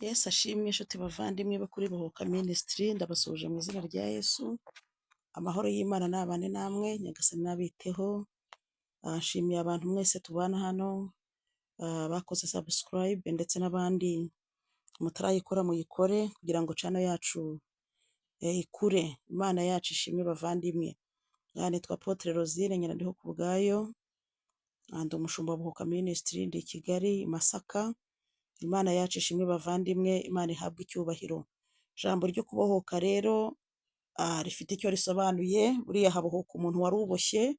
Yesu ashimwe inshuti bavandimwe bo kuri Bohoka Ministry, ndabasuhuje mu izina rya Yesu. Amahoro y'Imana nabane namwe, Nyagasani nabiteho. Nshimiye abantu mwese tubana hano, bakoze subscribe ndetse n'abandi mutarayikora muyikore kugira ngo channel yacu ikure. Imana yacu ishimwe bavandimwe. Nitwa Apotre Rosine Nyirandiho ku bwayo, ndi umushumba wa Bohoka Ministry, ndi i Kigali, i Masaka. Imana yacu ishimwe bavandimwe, Imana ihabwe icyubahiro. Ijambo ryo kubohoka rero rifite icyo risobanuye, buriya habohoka umuntu wari uboshye,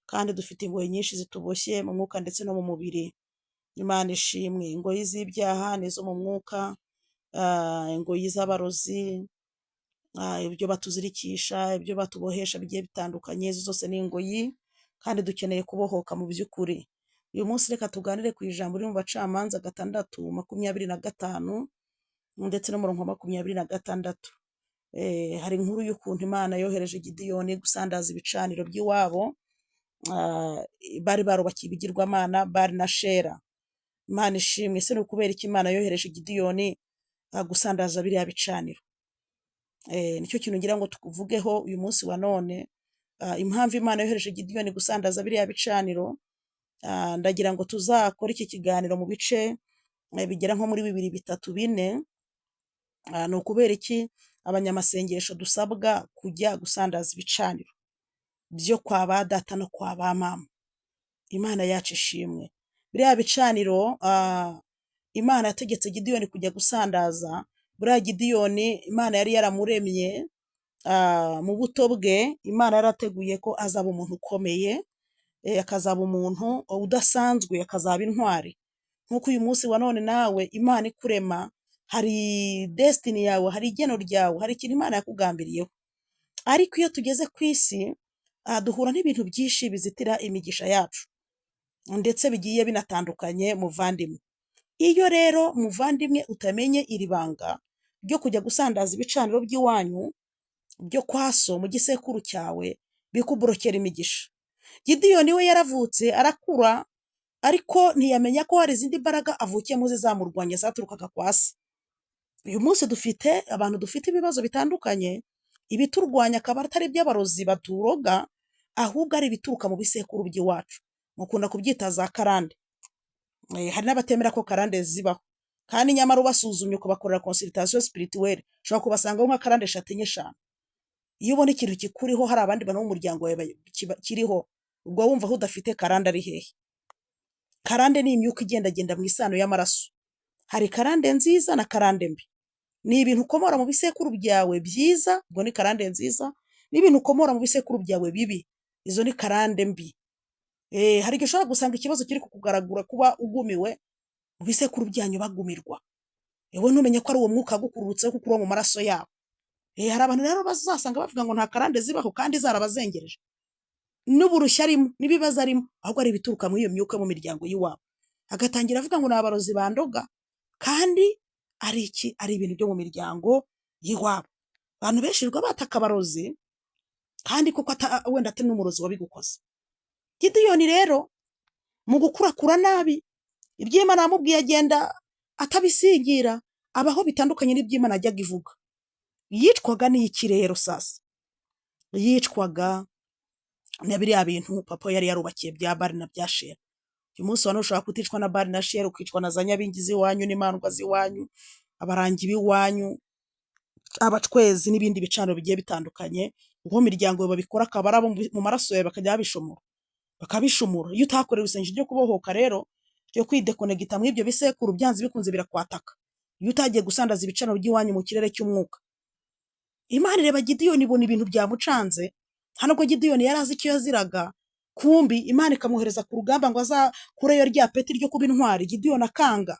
kandi dufite ingoyi nyinshi zituboshye mu mwuka ndetse no mu mubiri. Imana ishimwe. Ingoyi z'ibyaha n'izo mu mwuka, ingoyi z'abarozi, ibyo batuzirikisha, ibyo batubohesha bigiye bitandukanye, izo zose ni ingoyi, kandi dukeneye kubohoka mu by'ukuri. Uyu munsi reka tuganire ku ijambo riri mu Bacamanza 6:25 ndetse n'umurongo wa 26. Hari inkuru y'ukuntu Imana yohereje Gidiyoni gusandaza ibicaniro by'iwabo, bari barubakiye ibigirwamana Bali na Shera. Imana ishimwe. Ese ni ukubera iki Imana yohereje Gidiyoni gusandaza biriya bicaniro? Nicyo kintu ngira ngo tukuvugeho uyu munsi wa none. Impamvu Imana yohereje Gidiyoni gusandaza biriya bicaniro, ndagira ngo tuzakore iki kiganiro mu bice bigera nko muri bibiri, bitatu, bine. Ni ukubera iki abanyamasengesho dusabwa kujya gusandaza ibicaniro byo kwa ba data no kwa ba mama? Imana yacu ishimwe. Biriya bicaniro Imana yategetse Gidiyoni kujya gusandaza. Buriya Gidiyoni Imana yari yaramuremye mu buto bwe, Imana yarateguye ko azaba umuntu ukomeye, akazaba umuntu udasanzwe, akazaba intwari. Nk'uko uyu munsi wa none nawe Imana ikurema, hari destiny yawe, hari igeno ryawe, hari ikintu Imana yakugambiriyeho. Ariko iyo tugeze ku isi, duhura n'ibintu byinshi bizitira imigisha yacu, ndetse bigiye binatandukanye muvandimwe. Iyo rero muvandimwe utamenye iri banga ryo kujya gusandaza ibicaniro by'iwanyu, byo kwa so mu gisekuru cyawe, bikuborokera imigisha. Gidiyoni we yaravutse arakura, ariko ntiyamenya ko hari izindi mbaraga avukiyemo zizamurwanya zaturukaga kwa se. Uyu munsi dufite abantu dufite ibibazo bitandukanye, ibiturwanya akaba atari iby'abarozi baturoga, ahubwo ari ibituruka mu bisekuru by'iwacu. Mukunda kubyita za karande. Hari n'abatemera ko karande zibaho, kandi nyamara ubasuzumye ukabakorera consultation spirituelle, ushobora kubasangaho nka karande eshatu, enye, eshanu. Iyo ubona ikintu kikuriho hari abandi bantu b'umuryango wawe kiriho, ubwo wumva aho udafite karande ari hehe? Karande ni imyuka igendagenda mu isano y'amaraso. Hari karande nziza na karande mbi. Ni ibintu ukomora mu bisekuru byawe byiza, ubwo ni karande nziza, n'ibintu ukomora mu bisekuru byawe bibi, izo ni karande mbi. Hari igihe ushobora gusanga ikibazo kiri kukugaragura kuba ugumiwe, mu bisekuru byanyu bagumirwa. Wowe ntumenye ko ari uwo mwuka wagukururutseho kuko uri mu maraso yabo. Hari abantu rero bazasanga bavuga ngo nta karande zibaho kandi zarabazengereje. N'uburushyi arimo, n'ibibazo arimo, ahubwo ari ibituruka muri iyo myuka mu miryango y'iwabo. Agatangira avuga ngo ni abarozi bandoga, kandi ari iki? Ari ibintu byo mu miryango y'iwabo. Abantu benshi birirwa bataka abarozi, kandi koko wenda atari n'umurozi wabigukoze. Gidiyoni rero mu gukurakura nabi, ibyo Imana yamubwiye agenda atabisingira, abaho bitandukanye n'iby'Imana yajyaga ivuga. Yicwaga n'iki rero sasa? Yicwaga na biriya bintu papa yari yarubakiye bya Bali na bya Shera. Uyu munsi wa none ushobora kuticwa na Bali na Shera, ukicwa na za nyabingi z'iwanyu n'imandwa z'iwanyu, abarangi b'iwanyu, abacwezi n'ibindi bicaniro bigiye bitandukanye, ubwo mu miryango babikora akaba ari abo mu maraso yawe bakajya babishomora, bakabishumura. Iyo utahakorewe isengesho ryo kubohoka rero, ryo kwidekonegita muri ibyo bisekuru, byanze bikunze birakwataka. Iyo utagiye gusandaza ibicaniro by'iwanyu mu kirere cy'umwuka. Imana ireba Gidiyoni ibona ibintu byamucanze, nta nubwo Gidiyoni yari azi icyo yaziraga, kumbi Imana ikamwohereza ku rugamba ngo azakureyo rya peti ryo kuba intwari, Gidiyoni akanga.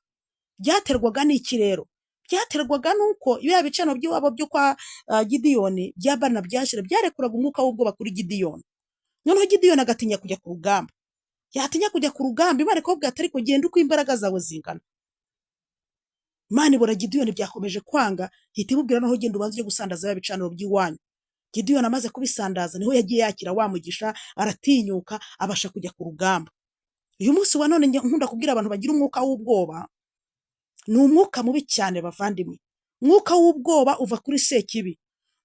Byaterwaga n'iki rero? Byaterwaga n'uko biriya bicaniro by'iwabo byo kwa Gidiyoni bya Bali na bya Shera byarekuraga umwuka w'ubwoba kuri Gidiyoni. Noneho Gidiyoni agatinya kujya ku rugamba. Yatinya kujya ku rugamba, Imana ikamubwira ati ariko genda uko imbaraga zawe zingana. Imana ibona Gidiyoni byakomeje kwanga, ihita imubwira noneho genda ubanze ujye gusandaza bya bicaniro by'iwanyu. Gidiyoni amaze kubisandaza niho yagiye yakira wa mugisha, aratinyuka, abasha kujya ku rugamba. Uyu munsi wa none nkunda kubwira abantu bagira umwuka w'ubwoba, Ni umwuka mubi cyane bavandimwe. Umwuka w'ubwoba uva kuri Sekibi.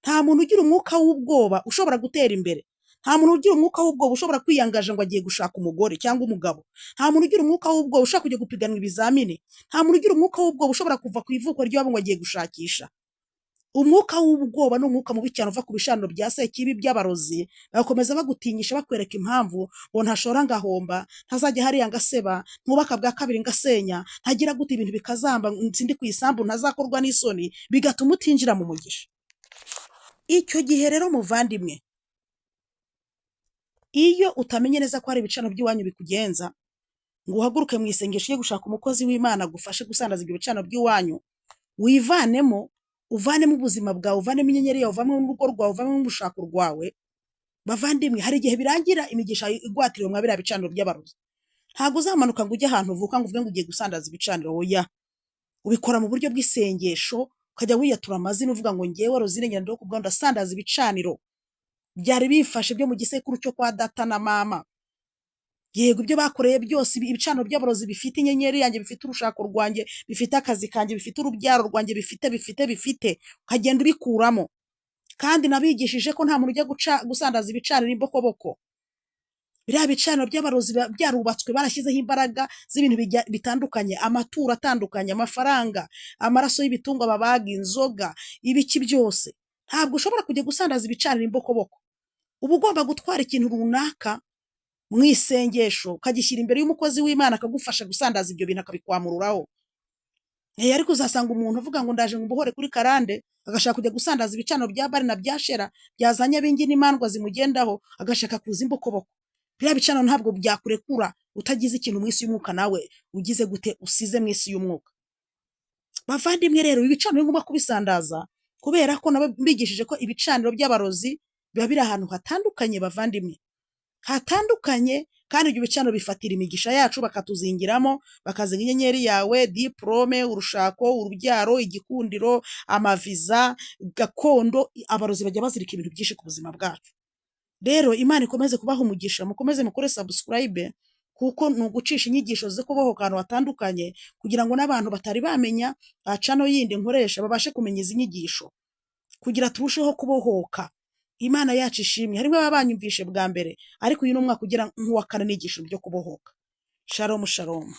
Nta muntu ugira umwuka w'ubwoba ushobora gutera imbere. Nta muntu ugira umwuka w'ubwoba ushobora kwiyangaje ngo agiye gushaka umugore cyangwa umugabo. Nta muntu ugira umwuka w'ubwoba ushobora kujya gupiganwa ibizamini. Nta muntu ugira umwuka w'ubwoba ushobora kuva ku ivuko ry'iwabo ngo agiye gushakisha. Umwuka w'ubwoba ni umwuka mubi cyane uva ku bicaniro bya Sekibi by'abarozi, bagakomeza bagutinyisha bakwereka impamvu ngo ntashora ngahomba, ntazajya hariya ngaseba, ntubaka bwa kabiri ngasenya, ntagira gute ibintu bikazamba, sindi ku isambu ntazakorwa n'isoni, bigatuma utinjira mu mugisha. Icyo gihe rero muvandimwe, iyo utamenye neza ko hari ibicaniro by'iwanyu bikugenza, ngo uhaguruke mu isengesho ujye gushaka umukozi w'Imana agufashe gusandaza ibyo bicaniro by'iwanyu, wivanemo, uvanemo ubuzima bwawe, uvanemo inyenyeri yawe, uvanemo urugo rwawe, uvanemo urushako rwawe. Bavandimwe, hari igihe birangira imigisha igwatiriwe mwa biriya bicaniro by'abarozi. Ntabwo uzamanuka ngo ujye ahantu uvuka ngo uvuge ngo ugiye gusandaza ibicaniro, oya. Ubikora mu buryo bw'isengesho, ukajya wiyatura amazina uvuga ngo ngewe Rosine Nyirandihokubwayo ndasandaza ibicaniro byari bimfashe byo mu gisekuru cyo kwa data na mama. Yego, ibyo bakoreye byose, ibicaniro by'abarozi bifite inyenyeri yanjye, bifite urushako rwanjye, bifite akazi kanjye, bifite urubyaro rwanjye, bifite, bifite, bifite, ukagenda ubikuramo. Kandi nabigishije ko nta muntu ujya gusandaza ibicaniro imbokoboko. Biriya bicaniro by'abarozi biba byarubatswe, barashyizeho imbaraga z'ibintu bitandukanye, amaturo atandukanye, amafaranga, amaraso y'ibitungwa babaga, inzoga, ibiki byose. Ntabwo ushobora kujya gusandaza ibicaniro imbokoboko. Uba ugomba gutwara ikintu runaka mu isengesho, ukagishyira imbere y'umukozi w'Imana akagufasha gusandaza ibyo bintu akabikwamururaho. Ariko uzasanga umuntu uvuga ngo ndaje ngo mbohore kuri karande, agashaka kujya gusandaza ibicaniro bya Bali na bya Shera byazanye ab'ingi n'imandwa zimugendaho, agashaka kuza imbokoboko. Biriya bicaniro ntabwo byakurekura utagize ikintu mu isi y'umwuka nawe ugize gute usize mu isi y'umwuka. Bavandimwe rero, ibi bicaniro ni ngombwa kubisandaza, kubera ko nabo bigishije ko ibicaniro by'abarozi biba biri ahantu hatandukanye bavandimwe. Hatandukanye, kandi ibyo bicaniro bifatira imigisha yacu bakatuzingiramo, bakazinga inyenyeri yawe, diplome, urushako, urubyaro, igikundiro, amaviza, gakondo. Abarozi bajya bazirika ibintu byinshi ku buzima bwacu. Rero Imana ikomeze kubaha umugisha, mukomeze mukore subscribe, kuko ni ugucisha inyigisho zo kubohoka ahantu hatandukanye, kugira ngo n'abantu batari bamenya channel yindi nkoresha babashe kumenya izi nyigisho, kugira turusheho kubohoka. Imana yacu ishimwe. Harimo ababa banyumvishe bwa mbere, ariko uyu ni umwaka ugera nk'uwa kane nigisha byo kubohoka. Shalom, shalom.